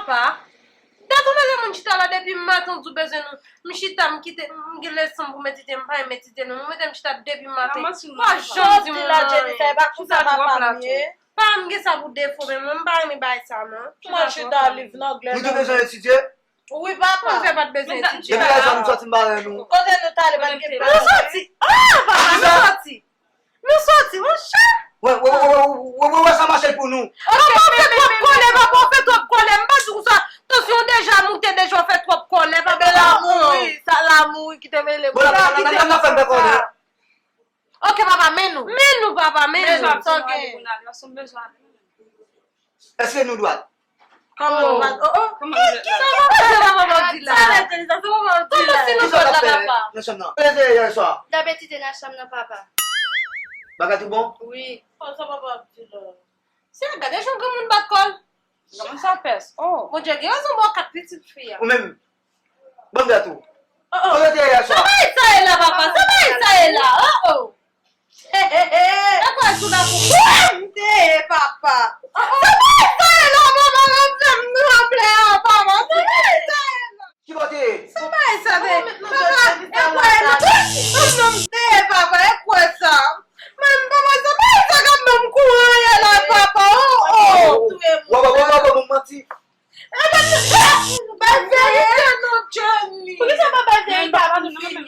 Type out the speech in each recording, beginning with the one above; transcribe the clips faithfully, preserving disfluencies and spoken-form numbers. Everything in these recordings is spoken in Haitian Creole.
Pa. Dat ou mete moun chita la depi maten, ou di w bezwen nou. M chita, m kite, m gen leson pou m etidye, m pa renmen etidye non. M mete m chita depi maten. Pa janm di moun anyen. Pa m gen sa pou defo, men mwen m pa renmen bagay sa non. Mwen chita liv nan glè. Nou te bezwen etidye? Wi, papa. Mwen fè pa t bezwen etidye. Depi lè sa nou sòti m pa wè nou. Kote nou t ale, pa t gen plas. Nou sòti. Ah, papa, nou sòti. Nou sòti, monchè. Wè, wè, wè, wè, wè, wè, wè, sa mache pou nou. Papa, ou fè twòp kòlè, papa, ou fè twòp kòlè. M pa di w sa, tansyon deja moute, deja ou fè twòp kòlè, papa. Ebyen, lanmou, wi, sa lanmou, wi, ki te mele. Bon, n ap, n ap, n ap, n ap fè m fè kòlè. Ok, papa, men nou. Men nou, papa, men nou. Èske nou dwat? Kòman nou dwat? Oh, oh. Ki, ki sa papa di la? Sa lè tèt sa, sa papa di la. Kòman si nou dwat la, papa? Nan chanm nan. Kote te ye yè swa? N ap etidye nan chanm nan, papa. Bagay tou bon? Wi. Oh, sa papa di la. Se gade jan granmoun bat kò l. Granmoun sa pès. Oh. Bondye gen rezon ba w kat pitit fi a. Ou menm. Ban m dat ou. Oh, oh. Kote te ye yè swa? Sa bagay sa ye la, papa? Sa bagay sa ye la? Oh, oh. He, he, he. Sa kwa sou la pou. Mwen te ye, papa. Oh, oh. Sa bagay sa ye la, papa? Nan fè m tranble a, papa. Sa bagay sa ye la. Ki kote? Sa bagay sa te. Papa, e kwè nou. Oh, non, m te ye, papa. E kwè sa. Men papa, sa bagay sa k ap ban m kouran ye la, papa. Oh, oh. Wè, wè, wè, wè, wè, bon manti. Bay verite non, Johnny. Poukisa pa bay verite a pou fini?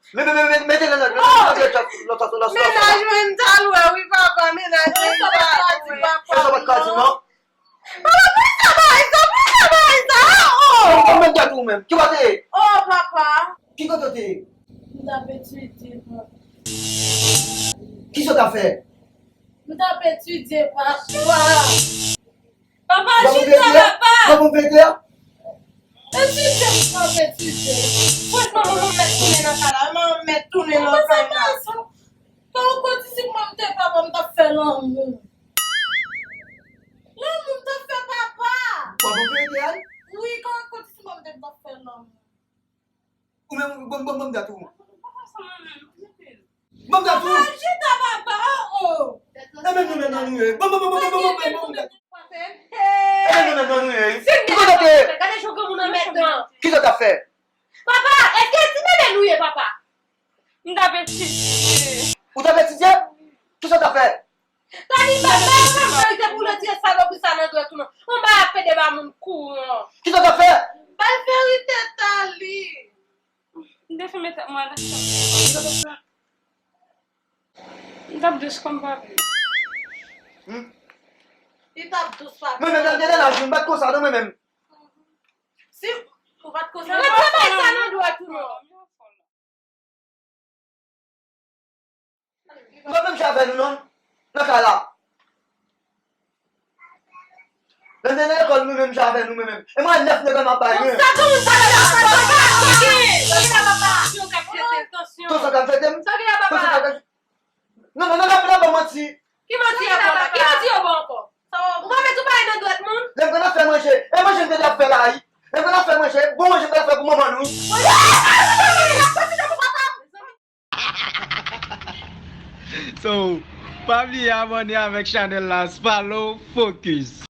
Men, men, men, men, mete nan lòt, lòt, lòt, lòt, lòt, lòt. Mennaj mwen, m t al wè, wi, papa, mennaj mwen, m t al wè. Sa pa t ka di, non? Papa, poukisa bagay sa, poukisa bagay sa, oh, oh. Bon, bon, men gade ou menm. Ki kote? Oh, papa. Ki kote w te ye? M t ap etidye, papa. Kisa w t ap fè? M t ap etidye, papa. Papa, chita, papa! Papa, m fete a? Etidye, m t ap etidye. Franchman, manman mèt tounen nan kay la. Manman mèt tounen nan kay la. Papa, sa pa sa. Kan ou konti si mwen m te papa, m t ap fè lanmou. Lanmou m t ap fè papa. Papa, m fete a? Wi, kan ou konti si mwen m te, m t ap fè lanmou. Ou menm, ban m, ban m, ban m dat ou. Ban m dat ou. Papa, chita, papa, oh, oh. E menm nou menm nan nou ye. Ban m, ban m, ban m dat. E menm nou menm nan nou ye. Ki kote w te ye? Gade jan granmoun nan mèt nan. Kisa w t ap fè? Papa, èske ti bebe nou ye, papa? M t ap etidye. Ou t ap etidye? Kisa w t ap fè? Tali, bay, bay, bay verite pou w retire salopri sa nan dwèt ou non. Ou bay ap pede ba moun kouran. Kisa w t ap fè? Bay verite, Tali. M te fèmen tèt mwen nan chanm. M t ap dous kòm papi. Hmm? Li t ap dous papi. Men, men, men, men, men, m pa t konsa non, mwen menm. Si ou pa t konsa. Retire bagay sa nan dwèt ou non. M pa menm jan avè nou non. Nan kay la. Lè m te nan lekòl, nou menm jan avè nou menm. E mwen nèf nèg m ap bay, wi. Sa granmoun sa la, sa granmoun sa la, papa. Tansyon k ap fete, tansyon. Tansyon k ap fete m? Tansyon k ap fete. Non, non, non, non, non, ban manti. Ki manti yo ba w la? Ki manti yo ba w ankò? Ou pa mèt tou pale nan dwèt moun? Lè m konn ap fè manje, e manje m te ap fè la, wi. Lè m konn ap fè manje, bon manje m te ap fè pou manman nou. So, pa bliye abòne avèk chanèl la, Spalo Focus.